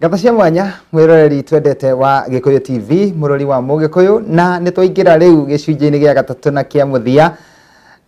Ngatho cia mwanya mwiroreri twendete wa Gikuyu TV murori wa Mugikuyu na nĩ twaingĩra rĩu gĩcunjĩ-inĩ gĩa gatatũ na kĩa mũthia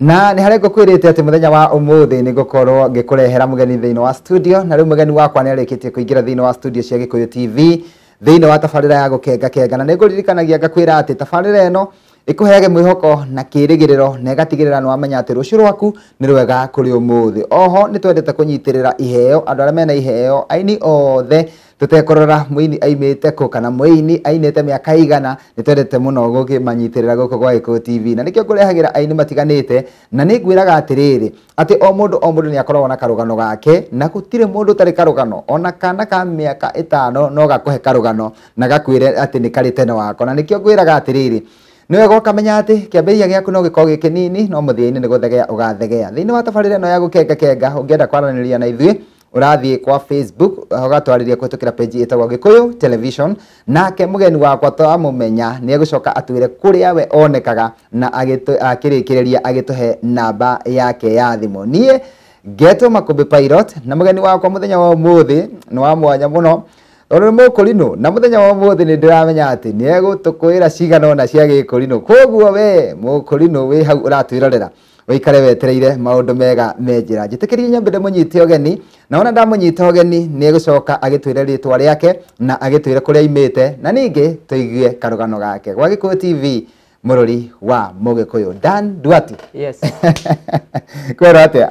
na nĩ harĩa ngũkwĩrĩte atĩ mũthenya wa ũmũthĩ nĩ ngũkorwo ngĩkũrehera mũgeni thĩinĩ wa studio na rĩu mũgeni wakwa nĩ arĩkĩtie kũingĩra thĩinĩ wa studio cia Gikuyu TV thĩinĩ wa tabarĩra ya gũkenga kenga na nĩ ngũririkanagia ngakwĩra atĩ tabarĩra ĩno ĩkũheage mwĩhoko na kĩrĩgĩrĩro na ĩgatigĩrĩra nĩ wamenya atĩ rũciũ rwaku nĩ rwega kũrĩ ũmũthĩ. Oho nĩ twendete kũnyitĩrĩra iheo andũ arĩa mena iheo aini othe tũtekũrora mũini aimĩte kũ kana mũini ainĩte mĩaka igana nĩ twendete mũno gũkĩmanyitĩrĩra gũkũ gwa Gĩkũyũ TV na nĩkĩo ngũrehagĩra aini matiganĩte na nĩ ngwĩraga atĩrĩrĩ atĩ o mũndũ nĩ akoragwo na karũgano gake na gũtirĩ mũndũ ũtarĩ karũgano ona kana ka mĩaka ĩtano no gakũhe karũgano na gakwĩre atĩ nĩ karĩ tene wako na nĩkĩo ngwĩraga atĩrĩrĩ nĩ wega ũkamenya atĩ kĩambĩrĩria gĩaku no gĩkorwo gĩ kĩnini no mũthia-inĩ nĩ gũthegea ũgathegea. Thĩinĩ wa tabarĩra ĩno ya gũkenga kenga ũngĩenda kwaranĩria na ithuĩ ũrathiĩ kwa Facebook ũgatwarĩria kũhĩtũkĩra page ĩtagwo Gĩkũyũ Television nake mũgeni wakwa twamũmenya nĩ egũcoka atwĩre kũrĩa we onekaga na akĩrĩkĩrĩria agĩtũhe namba yake ya thimũ. Niĩ ngetwo Makũmbĩ Pilot na mũgeni wakwa mũthenya wa ũmũthĩ nĩ wa mwanya mũno tondũ nĩ mũkũrinũ na mũthenya wa ũmũthĩ nĩ ndĩramenya atĩ nĩ egũtũkwĩra cigana ũna cia gĩkũrinũ koguo we mũkũrinũ wĩ hau ũratwĩrorera ũikare wetereire maũndũ mega me njĩra. Njĩtĩkĩrie nyambe ndĩmũnyite ũgeni na ona ndamũnyita ũgeni nĩ egũcoka agĩtwĩre rĩtwa rĩake na agĩtwĩre kũrĩa aimĩte na ningĩ tũigue karũgano gake. Gwa Gĩkũyũ TV mũrori wa Mũgĩkũyũ Dan Duati. Yes. Kwĩrwo atĩa?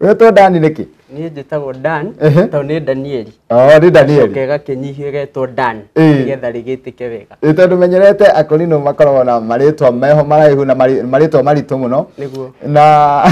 Wĩtwo Dan nĩkĩ? Niĩ njĩtagwo Dan tondũ nĩ Danieli. Oh, nĩ Danieli. Coke gakĩnyihio getwo Dan nĩgetha rĩgĩtĩke wega. Ĩ tondũ menyerete akũrinũ makoragwo na marĩtwa meho maraihu na marĩtwa maritũ mũno. Nĩguo. Na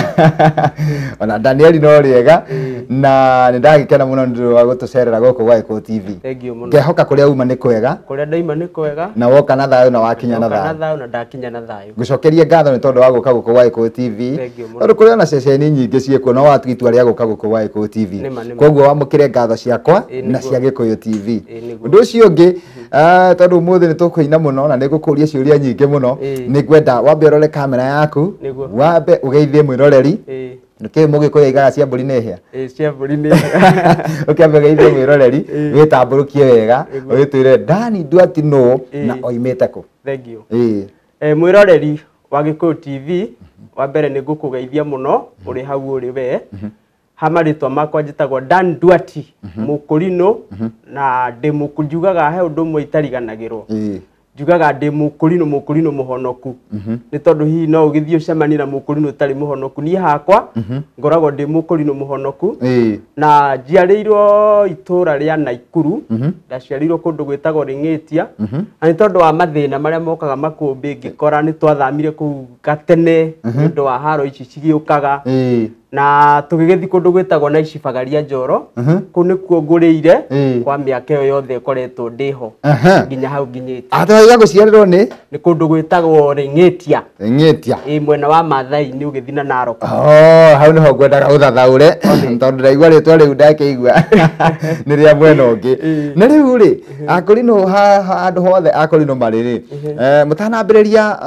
ona Danieli no rĩega na nĩ ndagĩkena mũno nĩ ũndũ wa gũtũcerera gũkũ gwa Gĩkũyũ TV. Thank you mũno. Ngehoka kũrĩa uma nĩ kwega. Kũrĩa ndaima nĩ kwega. Na woka na thayũ na wakinya na thayũ. Na thayũ na ndakinya na thayũ. Ngũcokerie ngatho nĩ tondũ wa gũka gũkũ gwa Gĩkũyũ TV. Tondũ kũrĩ ona ceceni nyingĩ ciĩkuo no watua itua rĩa gũka gũkũ gwa Gĩkũyũ TV. Koguo wamũkĩre ngatho ciakwa na cia Gĩkũyũ TV. Ũndũ ũcio ũngĩ tondũ ũmũthĩ nĩ tũkũina mũno na nĩ ngũkũria ciũria nyingĩ mũno nĩ ngwenda wambe ũrore kamera yaku wambe ũgeithie mwĩroreri nĩkĩ Mũgĩkũyũ aigaga cia mbũri nĩ hĩa. Cia mbũri nĩ hĩa. Ũkĩambe ũgeithie mwĩroreri wĩtambũrũkie wega ũgĩtwĩre Dani Duati nũ na oimĩte kũ. Thank you. Mwĩroreri wa Gĩkũyũ TV wa mbere nĩ ngũkũgeithia mũno ũrĩ hau ũrĩ we. Ha marĩtwa makwa njĩtagwo Dan Duati mũkũrinũ na ndĩ njugaga he ũndũ ũmwe itariganagĩrwo. Njugaga ndĩ mũkũrinũ mũkũrinũ mũhonoku nĩ tondũ hihi no ũgĩthiĩ ũcemanie na mũkũrinũ ũtarĩ mũhonoku. Niĩ hakwa ngoragwo ndĩ mũkũrinũ mũhonoku na njiarĩirwo itũra rĩa Naikuru ndaciarĩirwo kũndũ gwĩtagwo Rĩng'ĩtia na nĩ tondũ wa mathĩna marĩa mokaga makũmbĩ ngĩkora nĩ twathamire kũu gatene nĩ ũndũ wa haro ici cigĩũkaga na tũgĩgĩthiĩ kũndũ gwĩtagwo Naicibagaria Njoro kũu nĩkuo ngũrĩire kwa mĩaka ĩyo yothe ĩkoretwo ndĩho nginya hau nginyĩte. Atĩ waiga gũciarĩrwo nĩ kũndũ gwĩtagwo Rĩng'ĩtia. Rĩng'ĩtia. Ĩ mwena wa Maathai-inĩ ũgĩthiĩ na Narok. Oh, hau nĩho ngwendaga ũthathaũre tondũ ndaigua rĩtwa rĩu ndakĩigua nĩ rĩa mwena ũngĩ. Na rĩu rĩ akũrinũ handũ hothe akũrinũ marĩ rĩ mũtanambĩrĩria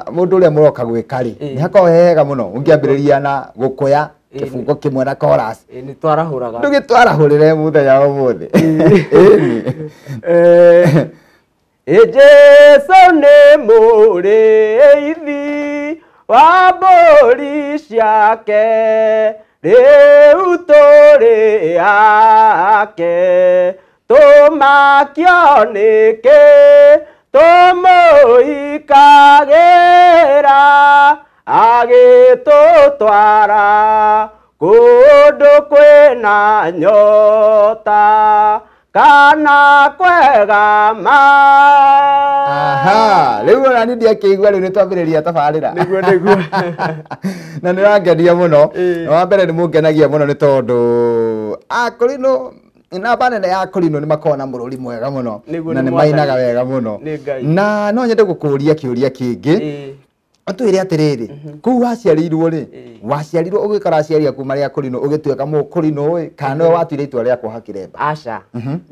mũndũ ũrĩa mũroka gwĩka rĩ nĩ hakoragwo he hega mũno ũngĩambĩrĩria na gũkũya kĩbungo kĩmwe na chorus. Nĩ twarahũraga. Ndũgĩtwarahũrĩre mũthenya wa ũmũthĩ. Jesũ nĩ mũrĩithi wa mbũri ciake rĩu tũrĩ ake tũmakio nĩkĩ tũmũikagĩra agĩtũtwara kũndũ kwĩna nyota kana kwega ma. Aha, rĩu ona niĩ ndiakĩigua rĩu nĩ twambĩrĩria tabarĩra. Nĩguo nĩguo. Na nĩ ũrangenia mũno. Wa mbere nĩ mũngenagia mũno nĩ tondũ akũrinũ namba nene ya akũrinũ nĩ makoragwo na mũrũri mwega mũno na nĩ mainaga wega mũno. Na no nyende gũkũria kĩũria kĩngĩ. Atwire atiriri kuu waciarirwo ri waciarirwo ugikora aciari aku mari akorino ugituika mukorino ĩ kana we watuire itua rĩa kuoha kiremba? Aca,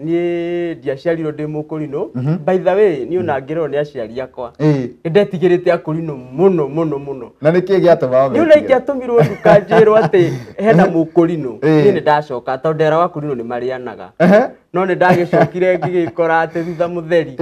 niĩ ndiaciarirwo ndĩ mũkũrinũ. By the way, niĩ ona ngĩrorwo nĩ aciari akwa nĩ ndetigĩrĩte akũrinũ mũno mũno mũno. Na nĩkĩ gĩatũma? Niĩ ona ingĩatũmirwo nduka njĩrwo atĩ hena mũkũrinũ, niĩ nĩ ndacoka tondũ nderaga akũrinũ nĩ marĩanaga. No nĩ ndagĩcokire ngĩgĩkora atĩ thutha mũtheri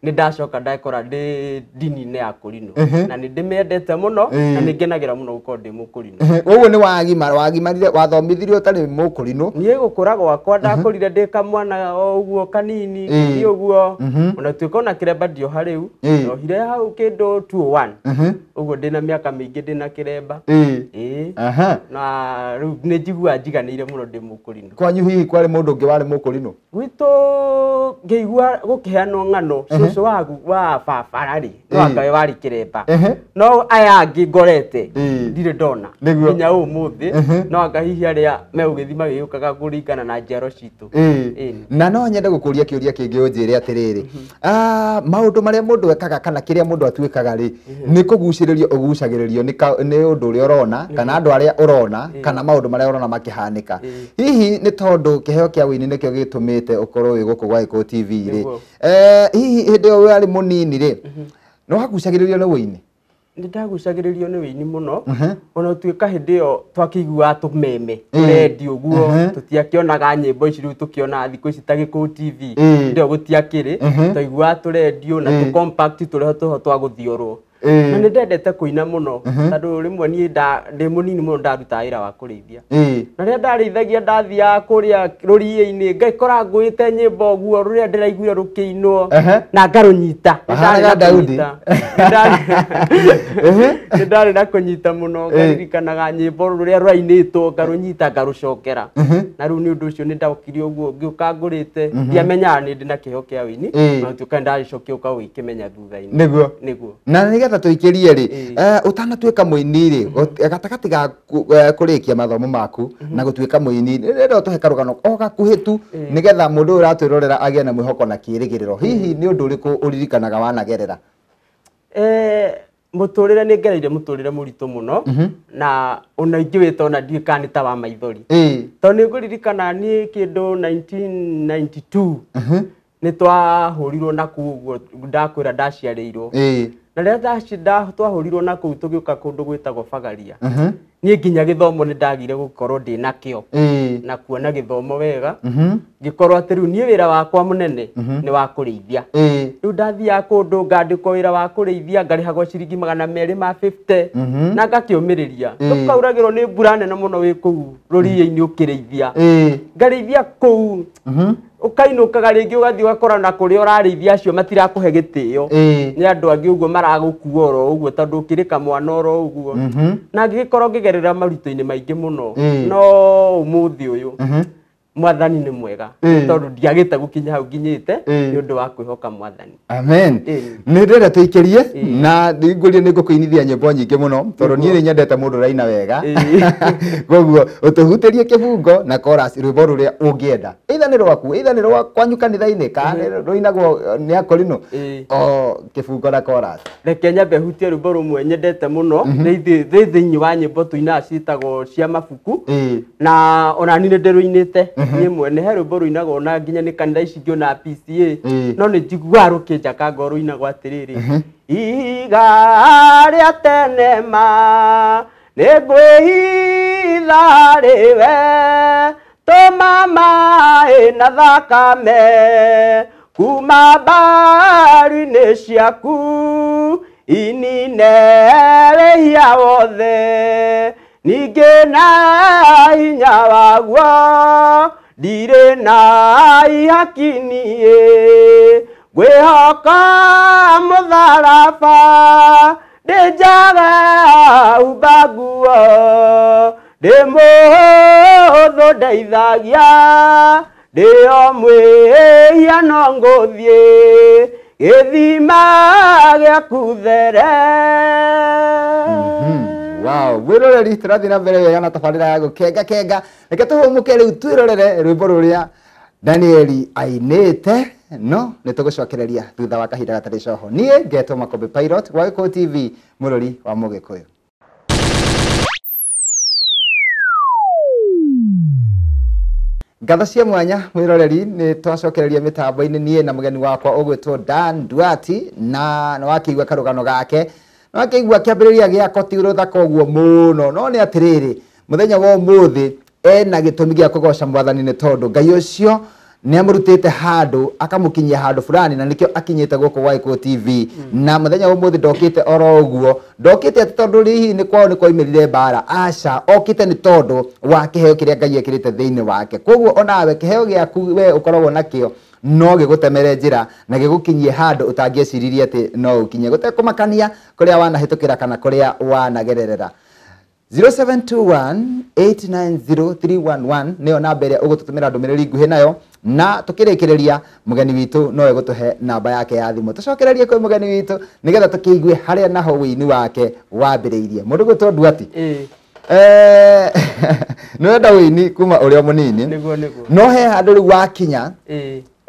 nĩ ndacoka ndakora ndĩ ndini-inĩ ya kũrinũ na nĩ ndĩmĩendete mũno na nĩ ngenagĩra mũno gũkorwo ndĩ mũkũrinũ. Ũguo nĩ wagimara wagimarire wathomithirio ũtarĩ mũkũrinũ? Niĩ gũkũra gwakwa ndakũrire ndĩ kamwana o ũguo kanini gĩthiĩ ũguo, ona tuĩka ona kĩremba ndioha rĩu, ndohire hau kĩndũ 201 ũguo ndĩna mĩaka mĩingĩ ndĩna kĩremba. Ĩĩ, na rĩu nĩ njiguaga njiganĩire mũno ndĩ mũkũrinũ. Kwanyu hihi kwarĩ mũndũ ũngĩ warĩ mũkũrinũ? Gwitũ ngĩigua gũkĩheanwo ng'ano cũcũ wa baba rĩ no anga warĩ kĩremba, no aya angĩ ngorete ndirĩ ndona nginya ũmũthĩ, no anga hihi arĩa megũgĩthiĩ magĩũkaga kũringana na njiaro citũ. Na no nyende gũkũria kĩũria kĩngĩ ũnjĩre atĩrĩrĩ, maũndũ marĩa mũndũ ekaga kana kĩrĩa mũndũ atuĩkaga rĩ nĩ kũgucĩrĩrio ũgucagĩrĩrio nĩ ũndũ ũrĩa ũrona kana andũ arĩa ũrona kana maũndũ marĩa ũrona makĩhanĩka. Hihi nĩ tondũ kĩheo kĩa ũini nĩkĩo gĩtũmĩte ũkorwo wĩ gũkũ gwa Gĩkũyũ TV rĩ, hihi hĩndĩ ĩyo warĩ mũnini rĩ nĩ wagucagĩrĩrio nĩ ũini? Nĩ ndagucagĩrĩrio nĩ ũini mũno, ona ũtuĩka hĩndĩ ĩyo twakĩiguaga tũmeme tũrendi ũguo, tũtiakĩonaga nyĩmbo ici rĩu tũkĩonaga thikũ ici ta Gĩkũyũ TV, hĩndĩ ĩyo gũtiakĩrĩ, twaiguaga tũrendio na tũ compact tũrĩa tũho twa gũthiorwo. Na nĩ ndendete kũina mũno tondũ rĩmwe niĩ ndĩ mũnini mũno ndarutaga wĩra wa kũrĩithia, na rĩrĩa ndarĩithagia ndathiaga kũrĩa rũriĩ-inĩ ngaikora ngũĩte nyĩmbo ũguo rũrĩa ndĩraiguire rũkĩinwo na ngarũnyita. Nĩ ndarĩ na kũnyita mũno, ngaririkanaga nyĩmbo rũrĩa rũrainĩtwo ngarũnyita ngarũcokera. Na rĩu nĩ ũndũ ũcio nĩ ndokire ũguo ngĩũka ngũrĩte, ndiamenyaga nĩ ndĩ na kĩheo kĩa ũini, na ũtuĩka nĩ ndagĩcokia ũka gũgĩkĩmenya thutha-inĩ. Nĩguo nĩguo. Na nĩgetha tũikĩrie rĩ, ũtanatuĩka mũini rĩ, gatagatĩ ga kũrĩkia mathomo maku na gũtuĩka mũini, ndĩrenda ũtũhe karũgano o gakuhĩ tu nĩgetha mũndũ ũyũ ũratwĩrorera agĩe na mwĩhoko na kĩĩrĩgĩrĩro. Hihi nĩ ũndũ ũrĩkũ ũririkanaga wanagerera? Mũtũrĩre nĩ ngereire mũtũrĩre mũritũ mũno, na ona ingĩwĩta ona ndiũĩ kana nĩ ta wa maithori, tondũ nĩ ngũririkana niĩ kĩndũ 1992 nĩ twahũrirwo na kũu ũguo ndakwĩra ndaciarĩirwo, na rĩrĩa twahũrirwo na kũu tũgĩũka kũndũ gwĩtagwo Bagaria, niĩ nginya gĩthomo nĩ ndagire gũkorwo ndĩ nakĩo na kuona gĩthomo wega, ngĩkorwo atĩ rĩu niĩ wĩra wakwa mũnene nĩ wa kũrĩithia. Rĩu ndathiaga kũndũ ngandĩkwo wĩra wa kũrĩithia ngarĩhagwo ciringi 250 na ngakĩũmĩrĩria. Tũkauragĩrwo nĩ mbura nene mũno wĩ kũu rũriĩ-inĩ ũkĩrĩithia, ngarĩithia kũu ũkainũkaga rĩngĩ ũgathiĩ ũgakora na kũrĩa ũrarĩithia acio matirakũhe gĩtĩo nĩ andũ angĩ ũguo maragũkua oro ũguo tondũ ũkĩrĩ kamwana oro ũguo, na ngĩgĩkorwo ngĩgerera maritũ-inĩ maingĩ mũno. No ũmũthĩ ũyũ mwathani nĩ mwega tondũ ndiagĩte gũkinya hau nginyĩte nĩ ũndũ wa kwĩhoka mwathani. Amen. Nĩ ndĩrenda tũikĩrie na ngũrie nĩ ngũkũinithia nyĩmbo nyingĩ mũno tondũ niĩ nĩ nyendete mũndũ ũraina wega, koguo ũtũhutĩrie kĩbungo na chorus rwĩmbo rũrĩa ũngĩenda, either nĩ rwaku either nĩ rwa kwanyu kanitha-inĩ kana rũinagwo nĩ akũrinũ, o kĩbungo na chorus. Reke nyambe hutie rwĩmbo rũmwe nyendete mũno thĩinĩ wa nyĩmbo tũinaga ciĩtagwo cia mabuku, na ona niĩ nĩ ndĩrũinĩte niĩ mwene. He rwĩmbo rũinagwo na nginya nĩ kanitha ici ngĩona PCA, no nĩ njiguaga rũkĩnjaka ngoro rũinagwo atĩrĩrĩ, ihiga rĩa tene ma nĩ ngwĩhitha rĩwe, tũma maĩ na thakame kuma mbaru-inĩ ciaku, inine wĩhia wothe ningĩ na hinya waguo ndirĩ na ihaki niĩ, ngwĩhoka mũtharaba ndĩnjaga humba nguo, ndĩ mũhũthũ ndeithagia, ndĩ o mwĩhia no ngũthiĩ gĩthima gĩaku there. Wow, mwĩroreri tũrathiĩ na mbere wega na tabarĩra ya gũkenga kenga. Reke tũhũmũke rĩu twĩrorere rwĩmbo rũrĩa Danieli ainĩte no nĩ tũgũcokereria thutha wa kahinda gatarĩ coho. Niĩ ngetwo Makũmbĩ Pilot wa Gĩkũyũ TV, mũrori wa Mũgĩkũyũ. Ngatho cia mwanya mwĩroreri, nĩ twacokereria mĩtambo-inĩ niĩ na mũgeni wakwa ũgwĩtwo Dan Nduati, na nĩ wakĩigua karũgano gake, nĩ wakĩigua kĩambĩrĩria gĩako ti rũthaka ũguo mũno, no nĩ atĩrĩrĩ, mũthenya wa ũmũthĩ ena gĩtũmi gĩa kũgoca mwathani nĩ tondũ Ngai ũcio nĩ amũrutĩte handũ akamũkinyia handũ fulani, na nĩkĩo akinyĩte gũkũ gwa Gĩkũyũ TV. Na mũthenya wa ũmũthĩ ndokĩte oro ũguo, ndokĩte atĩ tondũ hihi nĩ kwao nĩ kwaumĩrire mbara, aca, okĩte nĩ tondũ wa kĩheo kĩrĩa Ngai ekĩrĩte thĩinĩ wake. Koguo onawe kĩheo gĩaku we ũkoragwo nakĩo no gĩgũtemere njĩra na gĩgũkinyie handũ ũtangĩeciririe atĩ no ũkinye, gũtekũmakania kũrĩa wanahĩtũkĩra kana kũrĩa wanagererera. 0721890311 nĩyo namba ĩrĩa ũgũtũtũmĩra ndũmĩrĩri nguhĩ nayo, na tũkĩrĩkĩrĩria mũgeni witũ no egũtũhe namba yake ya thimũ. Tũcokererie kwĩ mũgeni witũ nĩgetha tũkĩigue harĩa naho wĩini wake wambĩrĩirie. Mũndũ gwĩtwo Nduati, nĩwenda wĩini kuma ũrĩ o mũnini, nĩguo nĩguo, no he handũ rĩu wakinya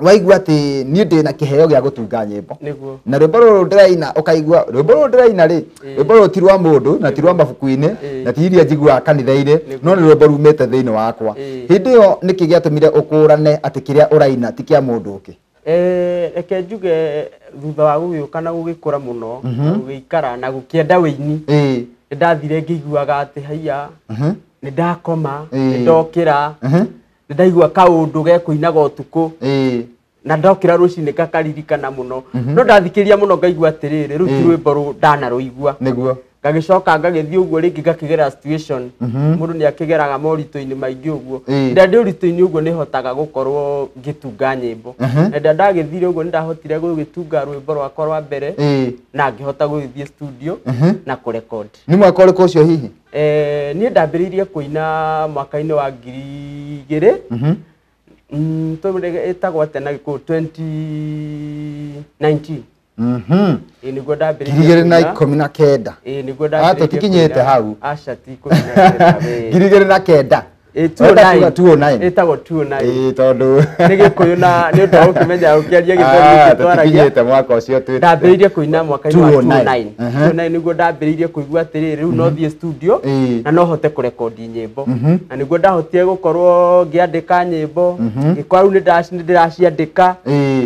waigua atĩ niĩ ndĩ na kĩheo gĩa gũtunga nyĩmbo, nĩguo, na rwĩmbo rũrũ ndĩraina ũkaigua rwĩmbo rũrũ ndĩraina rĩ, rwĩmbo rũrũ ti rwa mũndũ na ti rwa mabuku-inĩ na ti iria njiguaga kanitha-inĩ, no nĩ rwĩmbo rumĩte thĩinĩ wakwa. Hĩndĩ ĩyo nĩkĩ gĩatũmire ũkũrane atĩ kĩrĩa ũraina ti kĩa mũndũ ũngĩ? Reke njuge thutha wa gũgĩũka na gũgĩkũra mũno na gũgĩikara na gũkĩenda wĩini, nĩ ndathire ngĩiguaga atĩ haiya, nĩ ndakoma, nĩ ndokĩra, nĩ ndaigua kaũndũ gekũinaga ũtukũ, na ndokĩra rũcinĩ ngakaririkana mũno, no ndathikĩria mũno ngaigua atĩrĩrĩ, rĩu ti rwĩmbo rũ ndanarũigua. Nĩguo. Ngagĩcoka ngagĩthiĩ ũguo rĩngĩ ngakĩgera situation, mũndũ nĩ akĩgeraga moritũ-inĩ maingĩ ũguo, rĩrĩa ndĩ ũritũ-inĩ ũguo nĩ hotaga gũkorwo ngĩtunga nyĩmbo, na rĩrĩa ndagĩthire ũguo nĩ ndahotire gũgĩtunga rwĩmbo rwakwa rwa mbere, na ngĩhota gũgĩthiĩ studio na kũrekodi. Nĩ mwaka ũrĩkũ ũcio hihi? Niĩ ndambĩrĩirie kũina mwaka-inĩ wa 2000, ĩtagwo atĩa na Gĩkũyũ, 2019. Ĩĩ nĩguo ndambĩrĩirie 2019. Ĩĩ nĩguo ndambĩrĩirie. Tũtikinyĩte hau. Aca ti 19. 2009. Ĩĩ 209. Ĩtagwo 209. Ĩĩ tondũ nĩ Gĩkũyũ na nĩ ũndũ wa gũkĩmenya ũkĩaria Gĩthweri gĩkĩ twaragia. Tũtikinyĩte mwaka ũcio twĩ. Ndambĩrĩirie kũina mwaka-inĩ wa 209. 209 nĩguo ndambĩrĩirie kũigua atĩrĩrĩ, rĩu no thiĩ studio na no hote kũrekondi nyĩmbo, na nĩguo ndahotire gũkorwo ngĩandĩka nyĩmbo, ngĩkorwo rĩu nĩ ndĩraciandĩka,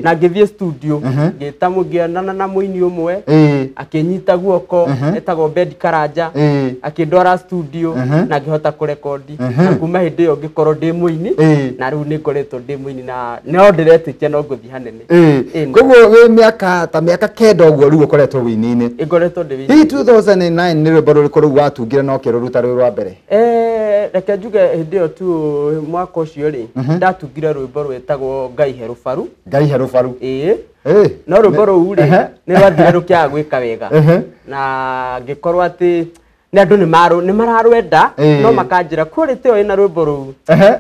na ngĩthiĩ studio ngĩta ngĩonana na mũini ũmwe, akĩnyita guoko, etagwo Bedi Karanja, akĩndwara studio na ngĩhota kũrekondi, na kuma hĩndĩ ĩyo ngĩkorwo ndĩ mũini, na rĩu nĩ ngoretwo ndĩ mũini na no ndĩretĩkia no ngũthiĩ hanene. Koguo wĩ mĩaka ta mĩaka 9 ũguo rĩu ũkoretwo wĩini-inĩ? Ngoretwo ndĩ wĩini. Hihi 2009 nĩ rwĩmbo rũrĩkũ rũu watungire na ũkĩrũruta rwĩ rwa mbere? Reke njuge hĩndĩ ĩyo tu mwaka ũcio rĩ, ndatungire rwĩmbo rwĩtagwo Ngai he rũbaru. Ngai he rũbaru. Ĩĩ. No rwĩmbo rũu rĩ, nĩ rwathire rũkĩaga gwĩka wega, na ngĩkorwo atĩ nĩ andũ nĩ mararwenda, no makanjĩra quality ĩyo ĩna rwĩmbo rũu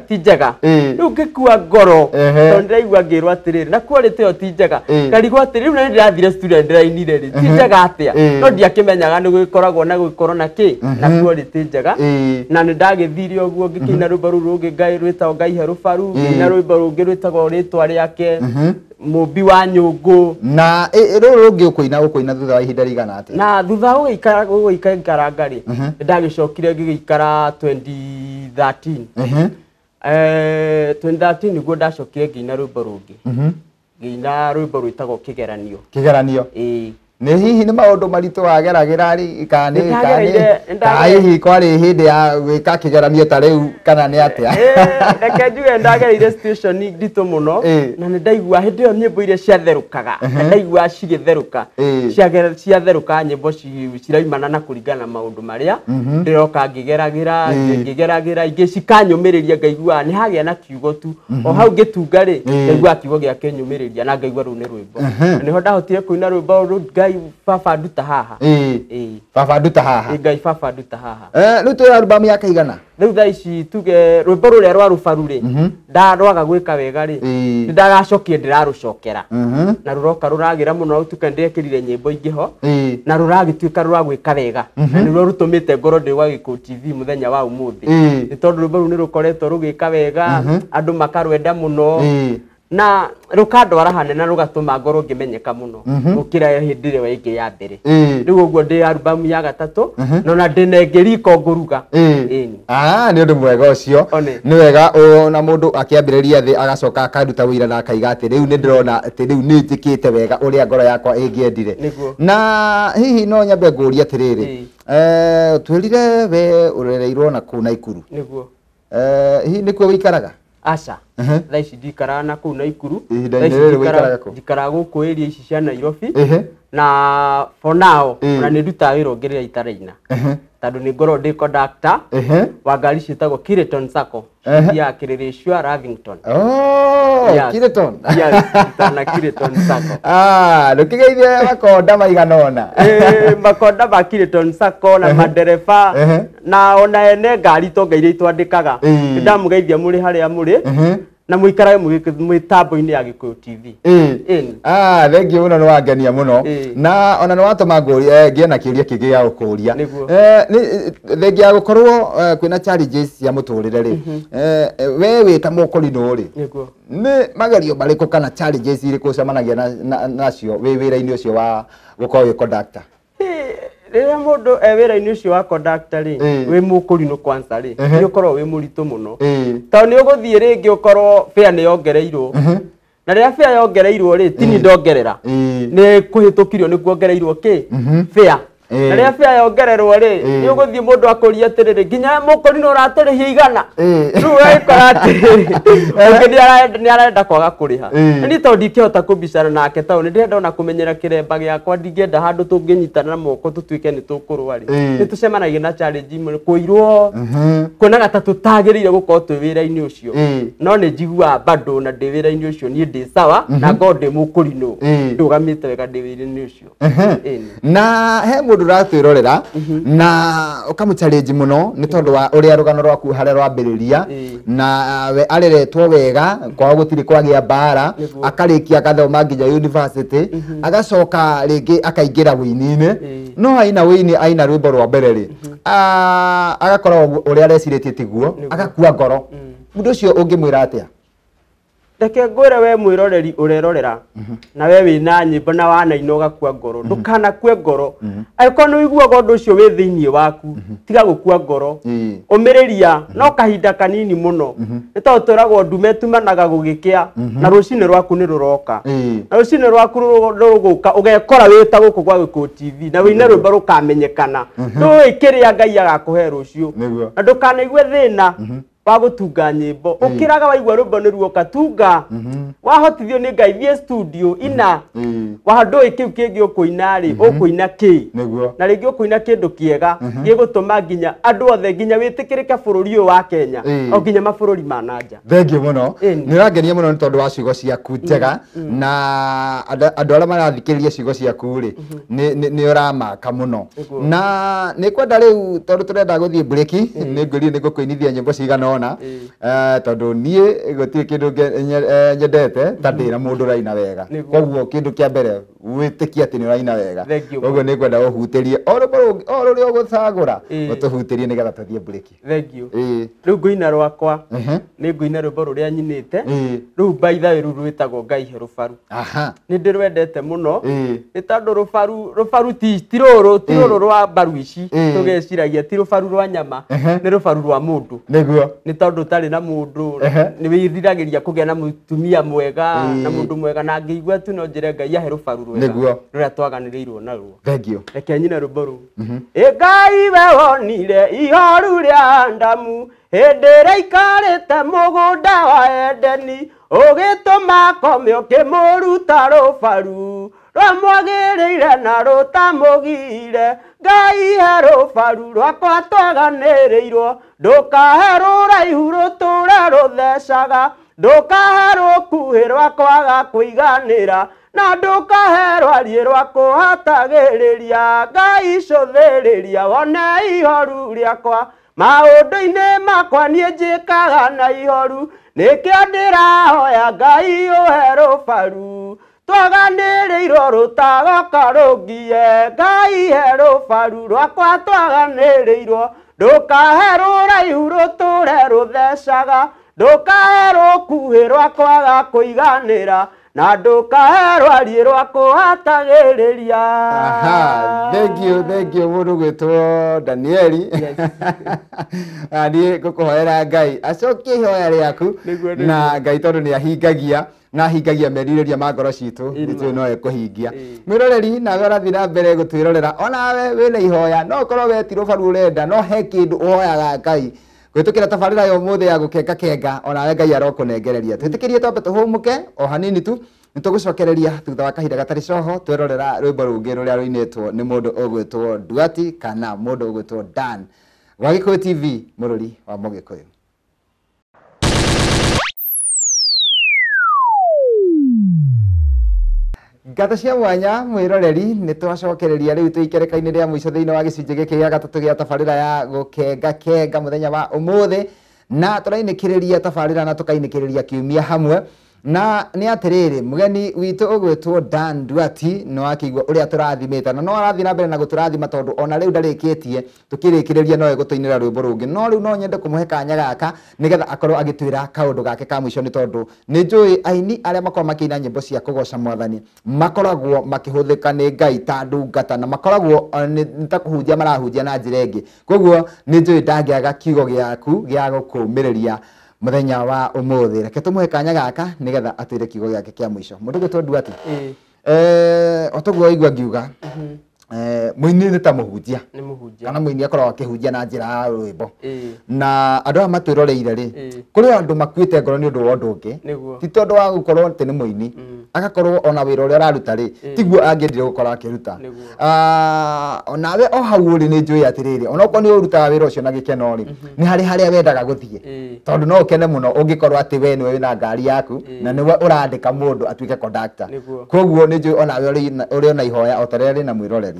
ti njega. Rĩu ngĩkua ngoro tondũ ndĩraigua ngĩrwo atĩrĩrĩ, na quality ĩyo ti njega, ngarigwo atĩrĩ, rĩu na nĩndĩrathire studio ndĩrainire rĩ, ti njega atĩa? No ndiakĩmenyaga nĩ gũgĩkoragwo na gũgĩkorwo na kĩ na quality njega, na nĩ ndagĩthire ũguo ngĩkĩina rwĩmbo rũu rũngĩ Ngai rwĩtagwo Ngai he rũbaru, ngĩina rwĩmbo rũngĩ rwĩtagwo rĩtwa rĩake, mũmbi wa nyũngũ. Na rũrũ rũngĩ ũkũina thutha wa ihinda rĩigana atĩa? Na thutha wa gũgĩikaranga rĩ, nĩndagĩcokire ngĩgĩikara 2013. 2013 nĩguo ndacokire ngĩina rwĩmbo rũngĩ, ngĩina rwĩmbo rwĩtagwo Kĩgeranio. Kĩgeranio. Ĩĩ. Nĩ hihi nĩ maũndũ maritũ wageragĩra rĩ, kana hihi kwarĩ hĩndĩ ya gwĩka kĩgeranio ta rĩu, kana nĩ atĩa? Reke njuge ndagereire situation nditũ mũno, na nĩ ndaigua hĩndĩ ĩyo nyĩmbo iria ciatherũkaga, na ndaigua cigĩtherũka, ciatherũka nyĩmbo ciraimana na kũringana na maũndũ marĩa ndĩroka ngĩgeragĩra, ingĩ cikanyũmĩrĩria, ngaigua nĩ hagĩa na kiugo tu o hau ngĩtunga rĩ, ngaigua kiugo gĩakĩnyũmĩrĩria na ngaigua rũu nĩ rwĩmbo, na nĩho ndahotire kũina rwĩmbo rũu Ngai baba nduta haha. Baba nduta haha. Ngai baba nduta haha. Rĩu twĩ album ya kaigana? Rĩu thaa ici tuge rwĩmbo rũrĩa rwa rũbaru rĩ, ndarwaga gwĩka wega rĩ, nĩndagacokia ndĩrarũcokera. Na rũroka rũragĩra mũno tuke ndekĩrire nyĩmbo ingĩ ho, na rũragĩtuĩka rũragwĩka wega. Na nĩruo rũtũmĩte ngorwo ndĩ gwa Gĩkũyũ TV mũthenya wa ũmũthĩ. Nĩ tondũ rwĩmbo rũu nĩ rũkoretwo rũgĩka wega, andũ makarwenda mũno. Na rũkandwara hanene na rũgatũma ngorwo ngĩmenyeka mũno gũkĩra hĩndĩ ĩrĩa ĩngĩ ya mbere. Rĩu ũguo ndĩ album ya gatatũ na ona ndĩna ĩngĩ riko ngũruga. Nĩ ũndũ mwega ũcio. Nĩ wega ona mũndũ akĩambĩrĩria thĩ agacoka akaruta wĩra na akaiga atĩ rĩu nĩ ndĩrona atĩ rĩu nĩ njĩkĩte wega ũrĩa ngoro yakwa ĩngĩendire. Na hihi no nyambe ngũrie atĩrĩrĩ, twĩrire we ũrereirwo na kũu Naikuru. Nĩguo. Hihi nĩkuo wĩikaraga? Aca. Thaa ici ndikaraga na kũu Naikuru. Njikaraga gũkũ area ici cia Nairobi. Na for now ona nĩ ndutaga wĩra ũngĩ rĩrĩa itaraina. Tondũ nĩ ngoragwo ndĩ conductor wa ngari ciĩtagwo Kireton Sacco ya Kĩrĩrĩcua Lavington. Kireton. Yes, na Kireton Sacco. Ndũkĩgeithie makonda maigana ũna. Makonda ma Kireton Sacco na madereba na ona ene ngari tonga iria itwandĩkaga. Nĩndamũgeithia mũrĩ harĩa mũrĩ. Na mũikarage mĩtambo-inĩ ya Gĩkũyũ TV. Thengiũ mũno, nĩ wangenia mũno. Na ona nĩ watũma ngũrie ngĩe na kĩũria kĩngĩ gĩa gũkũria. Thengia ya gũkorwo kwĩna challenges cia mũtũrĩre rĩ, we wĩ ta mũkũrinũ rĩ, nĩ magerio marĩkũ kana challenges irĩkũ ũcemanagia nacio wĩ wĩra-inĩ ũcio wa gũkorwo wĩ conductor? Rĩrĩa mũndũ e wĩra-inĩ ũcio wa conductor rĩ, wĩ mũkũrinũ kwanza rĩ, nĩ ũkoragwo wĩ mũritũ mũno. Tondũ nĩ ũgũthiĩ rĩngĩ ũkorwo fare nĩ yongereirwo. Na rĩrĩa fare yongereirwo rĩ, tini ndongerera. Nĩ kũhĩtũkirio nĩ kuongereirwo kĩ? Fare. Na rĩrĩa fare yongererwo rĩ, nĩ ũgũthiĩ mũndũ akũrie atĩrĩrĩ, nginya mũkũrinũ ũratũrĩhia igana. Rĩu ũgagĩkora atĩrĩrĩ, ũngĩ nĩ arenda kwaga kũrĩha. Na niĩ tondũ ndingĩhota kũbicana nake tondũ nĩ ndĩrenda ona kũmenyera kĩremba gĩakwa, ndingĩenda handũ tũngĩnyitana na moko tũtuĩke nĩ tũkũrũa rĩ. Nĩ tũcemanagia na challenge imwe, kũirwo, kuonaga ta tũtagĩrĩire gũkorwo twĩ wĩra-inĩ ũcio. No nĩ njiguaga bado na ndĩ wĩra-inĩ ũcio niĩ ndĩ sawa na ngorwo ndĩ mũkũrinũ, ndũgamĩte wega ndĩ wĩra-inĩ ũcio. Na he mũndũ ũratwĩrorera na ũkamũ-challenge mũno nĩ tondũ wa ũrĩa rũgano rwaku harĩa rwambĩrĩria, na we areretwo wega kwao gũtirĩ kwagĩa mbara, akarĩkia agathoma nginya university, agacoka rĩngĩ akaingĩra wĩini-inĩ. No aina wĩini, aina rwĩmbo rwa mbere rĩ, agakorwo ũrĩa arecirĩtie tiguo, agakua ngoro. Mũndũ ũcio ũngĩmwĩra atĩa? Reke ngwĩre we mwĩroreri ũrerorera na we wĩna nyĩmbo na wanaina ũgakua ngoro, ndũkanakue ngoro. Angĩkorwo nĩ ũiguaga ũndũ ũcio wĩ thĩinĩ waku, tiga gũkua ngoro. Ũmĩrĩria no kahinda kanini mũno. Nĩ tondũ twĩragwo ndume ĩtumanaga gũgĩkĩa na rũcinĩ rwaku nĩ rũroka. Na rũcinĩ rwaku rũgũka ũgekora wĩ ta gũkũ gwa Gĩkũyũ TV na wĩine rwĩmbo rũkamenyekana. Ndũĩ kĩrĩa Ngai agakũhe rũciũ. Na ndũkanaigue thĩna wa gũtunga nyĩmbo. Ũkĩraga waigua rwĩmbo nĩ ruoka, tunga. Wahotithio nĩ Ngai thiĩ studio ina. Ndũĩ kĩu kĩngĩ ũkũina rĩ, ũkũina kĩ? Na rĩngĩ ũkũina kĩndũ kĩega gĩgũtũma nginya andũ othe nginya wĩtĩkĩrĩke bũrũri ũyũ wa Kenya, o nginya mabũrũri ma na nja. Thengiũ mũno. Nĩ ũrangenia mũno nĩ tondũ wa ciugo ciaku njega, na andũ arĩa marathikĩrĩria ciugo ciaku rĩ, nĩ ũramaka mũno. Na nĩ kwenda rĩu tondũ tũrenda gũthiĩ break, nĩ ngwĩrire nĩ ngũkũinithia nyĩmbo cigana ũna, tondũ niĩ gũtirĩ kĩndũ nyendete ta ndĩna mũndũ ũraina wega. Koguo kĩndũ kĩa mbere wĩtĩkie atĩ nĩ ũraina wega. Koguo nĩ ngwenda ũhutĩrie o rwĩmbo o rũrĩa ũgũcagũra, ũtũhutĩrie nĩgetha tũthiĩ break. Thengiũ. Rĩu ngũina rwakwa, nĩ ngũina rwĩmbo rũrĩa nyinĩte. Rĩu by the way rũu rwĩtagwo Ngai he rũbaru. Nĩ ndĩrwendete mũno. Nĩ tondũ rũbaru ti rũrũ, ti rũrũ rwa mbaru ici tũgeciragia, ti rũbaru rwa nyama, nĩ rũbaru rwa mũndũ. Nĩ tondũ ũtarĩ na mũndũ, nĩ wĩriragĩria kũgĩa na mũtumia mwega, na mũndũ mwega, na ngĩigua tu no njĩre Ngai ahe rũbaru rwega rũrĩa twaganĩrĩirwo naruo. Thengiũ. Reke nyine rwĩmbo rũu. Ĩ Ngai we wonire ihoru rĩa Adamu hĩndĩ ĩrĩa aikarĩte mũgũnda wa Edeni, ũgĩtũma akome ũkĩmũruta rũbaru rwamwagĩrĩire na rũtamũgire. Ngai he rũbaru rwakwa twaganĩrĩirwo, ndũkahe rũraihu rũtũre rũthecaga, ndũkahe rũkuhĩ rwa kwaga kũiganĩra, Na ndũkahe rwariĩ rwa kũhatagĩrĩria Ngai cũthĩrĩria wone ihoru rĩakwa maũndũ-inĩ makwa niĩ njĩkaga na ihoru nĩkĩo ndĩrahoya Ngai ũhe rũbaru twaganĩrĩirwo rũtagoka rũngie Ngai he rũbaru rwakwa twaganĩrĩirwo ndũkahe rũraihu rũtũre rũthecaga ndũkahe rũkuhĩ rwa kwaga kũiganĩra na ndũkahe rwariĩ rwa kũhatagĩrĩria. Aha, thank you mũndũ gwĩtwo Danieli. Niĩ ngũkũhoera Ngai acokie ihoya rĩaku na Ngai tondũ nĩ ahingagia na ahingagia merirĩria ma ngoro citũ nĩtũĩ no ekũhingia. Mwĩroreri nawe ũrathiĩ na mbere gũtwĩrorera onawe wĩna ihoya no ũkorwo we ti rũbaru ũrenda no he kĩndũ ũhoyaga Ngai gwĩtũkĩra tabarĩra ya ũmũthĩ ya gũkenga kenga onawe Ngai arokũnengereria. Twĩtĩkĩrie twambe tũhũmũke o hanini tu nĩtũgũcokereria thutha wa kahinda gatarĩ coho twerorera rwĩmbo rũngĩ rũrĩa rũinĩtwo nĩ mũndũ ũgwĩtwo Nduati kana mũndũ ũgwĩtwo Dan wa Gĩkũyũ TV mũrũri wa Mũgĩkũyũ. Ngatho cia mwanya mwĩroreri nĩ twacokereria rĩu twĩ ikereka-inĩ rĩa mũico thĩinĩ wa gĩcunjĩ gĩkĩ gĩa gatatũ gĩa tabarĩra ya gũkenga kenga mũthenya wa ũmũthĩ na tũrainĩkĩrĩria tabarĩra na tũkainĩkĩrĩria kiumia hamwe na nĩ atĩrĩrĩ mũgeni witũ ũgwĩtwo Dan Nduati no akĩigua ũrĩa tũrathimĩte na no arathiĩ na mbere na gũtũrathima tondũ ona rĩu ndarĩkĩtie tũkĩrĩkĩrĩria no egũtũinĩra rwĩmbo rũngĩ no rĩu no nyende kũmũhe kanya gaka nĩgetha akorwo agĩtwĩra kaũndũ gake ka mũico nĩ tondũ nĩ njũĩ aini arĩa makoragwo makĩina nyĩmbo cia kũgoca mwathani makoragwo makĩhũthĩka nĩ Ngai ta ndungata na makoragwo nĩ ta kũhunjia marahunjia na njĩra ĩngĩ koguo nĩ njũĩ ndangĩaga kiugo gĩaku gĩa gũkũmĩrĩria muthenya wa umuthi reke tumuhe kanya gaka nigetha atwire kiugo gĩake kĩa mũico. Mũndũ gwĩtwo Nduati otoguo waigua ngiuga mũini nĩ ta mũhunjia kana mũini akoragwo akĩhunjia na njĩra ya rwĩmbo na andũ aya matwĩroreire rĩ kũrĩ andũ makuĩte ngoro nĩ ũndũ wa ũndũ ũngĩ ti tondũ wa gũkorwo atĩ nĩ mũini agakorwo ona wĩra ũrĩa araruta rĩ tiguo angĩendire gũkorwo akĩruta. Onawe o hau ũrĩ nĩ njũĩ atĩrĩrĩ onokorwo nĩ ũrutaga wĩra ũcio na gĩkeno rĩ nĩ harĩ harĩa wendaga gũthiĩ tondũ no ũkene mũno ũngĩkorwo atĩ we nĩwe wĩna ngari yaku na nĩwe ũrandĩka mũndũ atuĩke conductor koguo nĩ njũĩ onawe ũrĩ ona ihoya o ta rĩrĩa rĩna mwĩroreri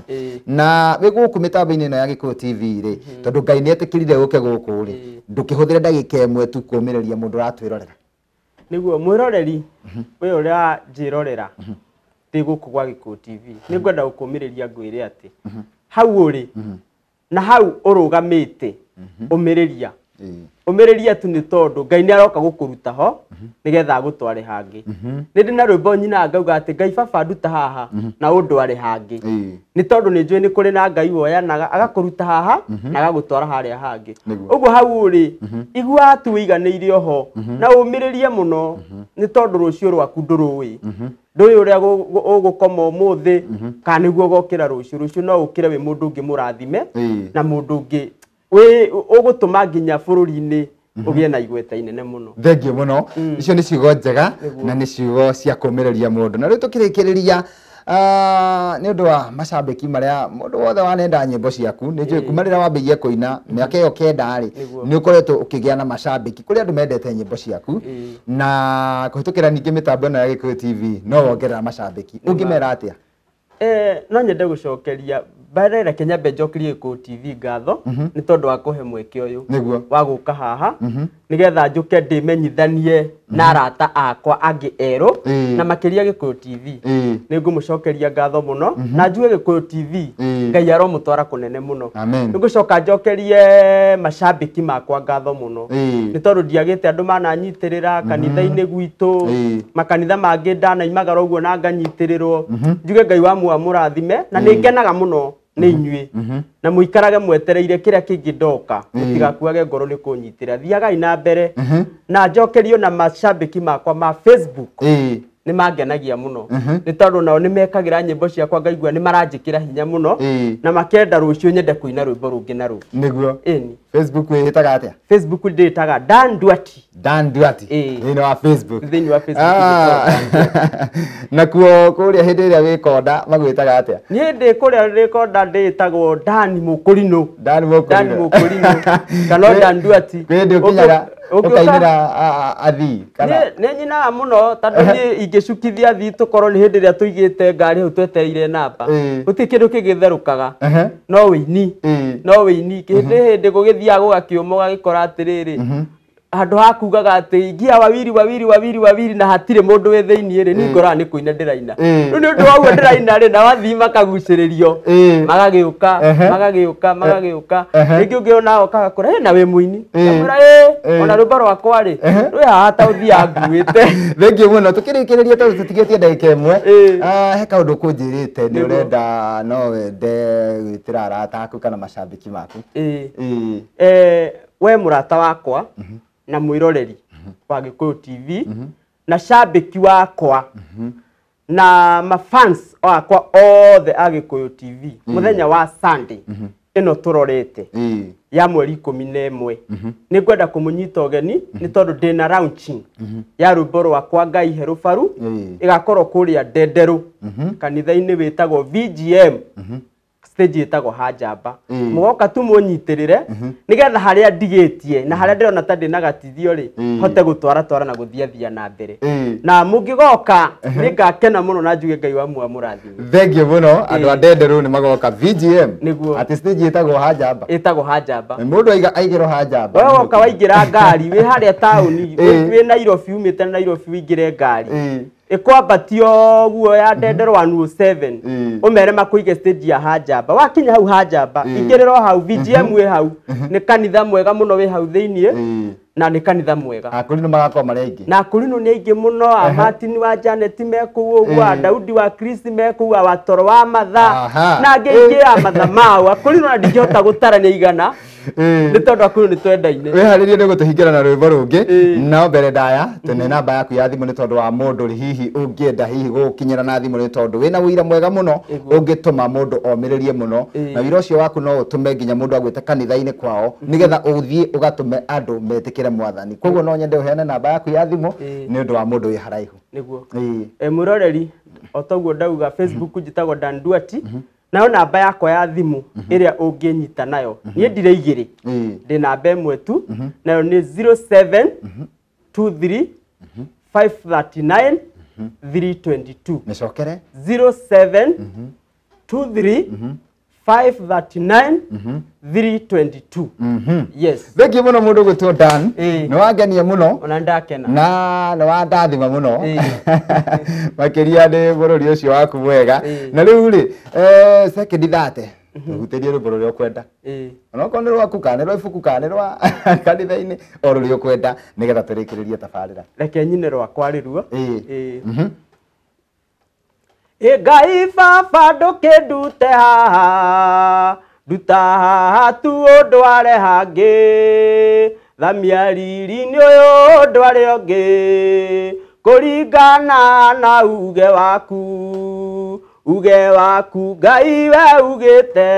na wĩ gũkũ mĩtambo-inĩ ĩno ya Gĩkũyũ TV rĩ tondũ Ngai nĩ etĩkĩrire ũke gũkũ rĩ ndũkĩhũthĩre ndagĩka ĩmwe tu kũũmĩrĩria mũndũ ũratwĩrorera. Nĩguo mwĩroreri we ũrĩa njĩrorera ndĩ gũkũ gwa Gĩkũyũ TV nĩ ngwenda gũkũmĩrĩria ngwĩre atĩ hau ũrĩ na hau ũrũgamĩte ũmĩrĩria ũmĩrĩria tu nĩ tondũ Ngai nĩ aroka gũkũruta ho nĩgetha agũtware hangĩ. Nĩ ndĩ na rwĩmbo nyina ngauga atĩ Ngai baba nduta haha na ũndware hangĩ nĩ tondũ nĩ njũĩ nĩ kũrĩ na Ngai woyanaga agakũruta haha na agagũtwara harĩa hangĩ. Ũguo hau ũrĩ igua tu wĩiganĩire oho na ũmĩrĩrie mũno nĩ tondũ rũciũ rwaku ndũrũĩ ndũĩ ũrĩa ũgũkoma ũmũthĩ kana nĩguo ũgokĩra rũciũ rũciũ no ũkĩre wĩ mũndũ ũngĩ mũrathime na mũndũ ũngĩ wĩ ũgũtũma nginya bũrũri-inĩ ũgĩe na igweta inene mũno. Thengiũ mũno icio nĩ ciugo njega na nĩ ciugo cia kũũmĩrĩria mũndũ na rĩu tũkĩrĩkĩrĩria nĩ ũndũ wa macambĩki marĩa mũndũ wothe wanenda nyĩmbo ciaku nĩ njũĩ kuma rĩrĩa wambĩrĩirie kũina mĩaka ĩyo 9 rĩ nĩ ũkoretwo ũkĩgĩa na macambĩki kũrĩ andũ mendete nyĩmbo ciaku na kũhĩtũkĩra ningĩ mĩtambo ĩno ya Gĩkũyũ TV no wongerera macambĩki ũngĩmera atĩa? No nyende gũcokeria mbere reke nyambe njokerie Gĩkũyũ TV ngatho nĩ tondũ wa kũhe mweke ũyũ wa gũka haha nĩgetha njũke ndĩmenyithanie na arata akwa angĩ erũ na makĩria Gĩkũyũ TV nĩ ngũmũcokeria ngatho mũno na njuge Gĩkũyũ TV Ngai aromũtwara kũnene mũno. Nĩ ngũcoka njokerie macambĩki makwa ngatho mũno nĩ tondũ ndiagĩte andũ mananyitĩrĩra kanitha-inĩ gwitũ makanitha mangĩ ndanaimagara ũguo na nganyitĩrĩrwo njuge Ngai wa muoyo amũrathime na nĩ ngenaga mũno nĩ inyuĩ na mũikarage mwetereire kĩrĩa kĩngĩ ndoka mũtigakuage ngoro nĩ kũnyitĩra thiagai na mbere na njokerio na macambĩki makwa ma Facebook nĩ mangenagia mũno nĩ tondũ nao nĩ mekagĩra nyĩmbo ciakwa ngaigua nĩ maranjĩkĩra hinya mũno na makenda rũciũ nyende kũina rwĩmbo rũngĩ na rũngĩ. Nĩguo ĩni Facebook wĩĩtaga atĩa? Facebook ndĩĩtaga Dan Nduati. Dan Nduati thĩinĩ wa Facebook. Thĩinĩ wa Facebook. Nakuo kũrĩa hĩndĩ ĩrĩa wĩkonda magwĩtaga atĩa? Niĩ ndĩ kũrĩa ndĩkonda ndĩĩtagwo Dan Mũkũrinũ. Dan Mũkũrinũ. Dan Mũkũrinũ kana Dan Nduati. Kwĩ hĩndĩ ũkinyaga Ũkainĩra athii kana Nĩ nyinaga mũno tondũ niĩ ingĩcukithia athii tũkorwo nĩ hĩndĩ ĩrĩa tũigĩte ngari hau twetereire namba, gũtirĩ kĩndũ kĩngĩtherũkaga no wĩini. No wĩini hĩndĩ gũgĩthiaga gũgakĩũma ũgagĩkora atĩrĩrĩ, handũ ha kugaga atĩ ingia wawiri wawiri wawiri wawiri na hatirĩ mũndũ wĩ thĩiniĩ rĩ, niĩ ngoraga nĩ kũina ndĩraina. Rĩu nĩ ũndũ wa ũguo ndĩraina rĩ, nao athii makagucĩrĩrio, magagĩũka, magagĩũka, magagĩũka. Rĩngĩ ũngĩ ona okaga kũra na wĩ mũini, ngamwĩra ĩ ona rwĩmbo rwakwa rĩ rwĩ haha ta ũthiaga nguĩte. Thengiũ mũno. Tũkĩrĩkĩrĩria tondũ tũtigĩtie ndagĩka ĩmwe, he kaũndũ kũnjĩrĩte nĩ ũrenda no wende gwĩtĩra arata aku kana macambĩki maku. We mũrata wakwa na mwĩroreri wa Gĩkũyũ TV na cambĩki wakwa na mafans wakwa othe a Gĩkũyũ TV, mũthenya wa Sunday ĩno tũrorete ya mweri 11 nĩ ngwenda kũmũnyita ũgeni nĩ tondũ ndĩna launching ya rwĩmbo rwakwa Ngai he rũbaru, ĩgakorwo kũrĩa Ndenderũ kanitha-inĩ wĩtagwo VGM, stage ĩtagwo Hanjamba. Mũgoka tu mũnyitĩrĩre nĩgetha harĩa ndigĩtie na harĩa ndĩrona ta ndĩna gatithio rĩ, hote gũtwaratwara na gũthiathia na mbere. Na mũngĩgoka nĩngakena mũno na njuge Ngai wa mũrathime. Thengiũ mũno. Andũ a Ndenderũ nĩ magoka VGM. Nĩguo. Atĩ stage ĩtagwo Hanjamba. Ĩtagwo Hanjamba. Mũndũ aigĩrwo Hanjamba. We woka waingĩra ngari wĩ harĩa taũni, wĩ Nairobi, umĩte Nairobi wĩingĩre ngari ĩkwambatio guo ya Ndenderũ 107, ũmere makũige stage ya Hanjamba. Wakinya hau Hanjamba, ingĩrĩra hau VGM wĩ hau, nĩ kanitha mwega mũno wĩ hau thĩiniĩ, na nĩ kanitha mwega. Akũrinũ magakorwo marĩ aingĩ. Na akũrinũ nĩ aingĩ mũno, a Martin wa Janet me kũu ũguo, a Daudi wa Chris me kũu, a Watoro wa Matha na angĩ aingĩ a Matha mau. Akũrinũ na ndingĩhota gũtara nĩ igana nĩ tondũ akũrinũ nĩ twendaine. Wĩharĩrie nĩ gũtũhingĩra na rwĩmbo rũngĩ, no mbere ndaya tũne namba yaku ya thimũ nĩ tondũ wa mũndũ hihi ũngĩenda hihi gũgũkinyĩra na thimũ nĩ tondũ wĩna ũira mwega mũno ũngĩtũma mũndũ omĩrĩrie mũno, na ũira ũcio waku no ũtũme nginya mũndũ agwĩte kanitha-inĩ kwao nĩgetha ũthiĩ ũgatũme andũ metĩkĩre mwathani. Koguo no nyende ũheane namba yaku ya thimũ nĩ ũndũ wa mũndũ wĩ haraihu. Nĩguo. Mwĩroreri, o toguo ndauga Facebook njĩtagwo Dan Duati, nayo namba yakwa ya thimũ ĩrĩa ũngĩnyita nayo, niĩ ndirĩ igĩrĩ, ndĩ namba ĩmwe tu, nayo nĩ 0723 539 322. Mĩcokere. 0723 539 322. Yes. Thengiũ mũno mũndũ gwĩtwo Dan, nĩ wangenia mũno. Ona ndakena. Na nĩ wandathima mũno makĩria nĩ bũrũri ũcio waku mwega. Na rĩu rĩ, sekendi thate ũhutĩrie rwĩmbo rũrĩa ũkwenda, onokorwo nĩ rwaku kana nĩ rwa ibuku kana nĩ rwa kanitha-inĩ, o rũrĩa ũkwenda nĩgetha tũrĩkĩrĩrie tabarĩra. Reke nyine rwakwa rĩruo. Ngai baba ndũkĩndute haha, nduta haha tu ũndware hangĩ, thamia riri-inĩ ũyũ ndware ũngĩ, kũringana na uge waku, uge waku Ngai we ugĩte,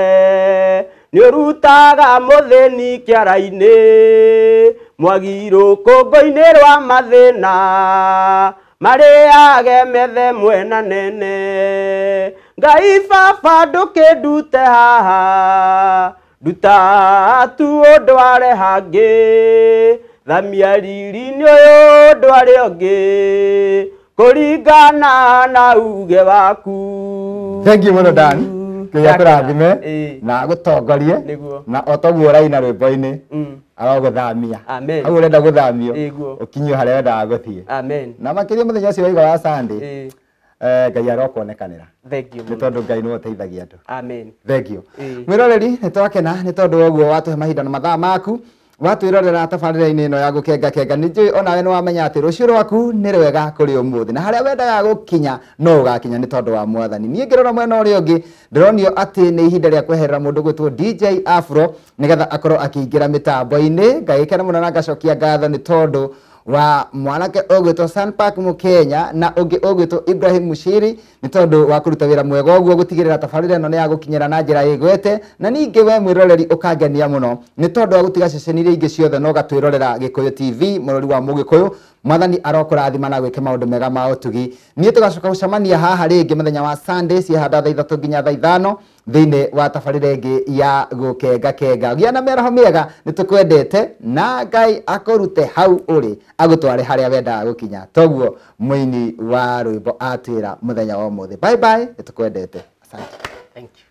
nĩ ũrutaga mũthĩni kĩara-inĩ, mwagi rũkũngũ-inĩ rwa mathĩna, marĩage methe mwena nene. Ngai baba ndũkĩndute haha, nduta tu ũndware hangĩ, thamia riri-inĩ ũyũ ndware ũngĩ, kũringana na uge waku. Thengiũ mũno Dan, Ngai akũrathime na agũtongorie, na o toguo ũraina rwĩmbo-inĩ arogũthamia hau ũrenda gũthamio, ũkinyio harĩa wendaga gũthiĩ. Amen. Na makĩria mũthenya ũcio waiga wa Sunday, Ngai arokuonekanĩra nĩ tondũ Ngai nĩwe ũteithagia andũ. Amen. Thengiũ mwĩroreri, nĩ twakena nĩ tondũ wa ũguo watũhe mahinda na mathaa maku watwĩrorera tabarĩra-inĩ ĩno ya gũkengakenga. Nĩ njũĩ onawe nĩ wamenya atĩ rũciũ rwaku nĩ rwega kũrĩ ũmũthĩ, na harĩa wendaga gũkinya no ũgakinya nĩ tondũ wa mwathani. Niĩ ngĩrora mwena ũrĩa ũngĩ ndĩronio atĩ nĩ ihinda rĩa kweherera mũndũ gwĩtwo DJ Afro nĩgetha akorwo akĩingĩra mĩtambo-inĩ. Ngagĩkena mũno na ngacokia ngatho nĩ tondũ wa mwanake ũgwĩtwo Sanpark Mũkenya na ũngĩ ũgwĩtwo Ibrahim Mushiri nĩ tondũ wa kũruta wĩra mwega ũguo gũtigĩrĩra tabarĩra ĩno nĩ ya gũkinyĩra na njĩra ĩgwete. Na ningĩ we mwĩroreri ũkangenia mũno nĩ tondũ wa gũtiga ceceni iria ingĩ ciothe na ũgatwĩrorera Gĩkũyũ TV, mũrori wa Mũgĩkũyũ. Mwathani arokũrathima na gwĩke maũndũ mega ma ũtugi. Niĩ tũgacoka gũcemania haha rĩngĩ mũthenya wa Sunday ciahanda thaa 3 nginya thaa 5 Thĩinĩ wa tabarĩra ĩngĩ ya Gũkenga Kenga. Gĩa na mĩaraho mĩega, nĩ tũkwendete na Ngai akũrute hau ũrĩ agũtware harĩa wendaga gũkinya. Toguo mũini wa rwĩmbo atwĩra mũthenya wa ũmũthĩ. Bye bye, nĩ tũkwendete. Asante. Thank you.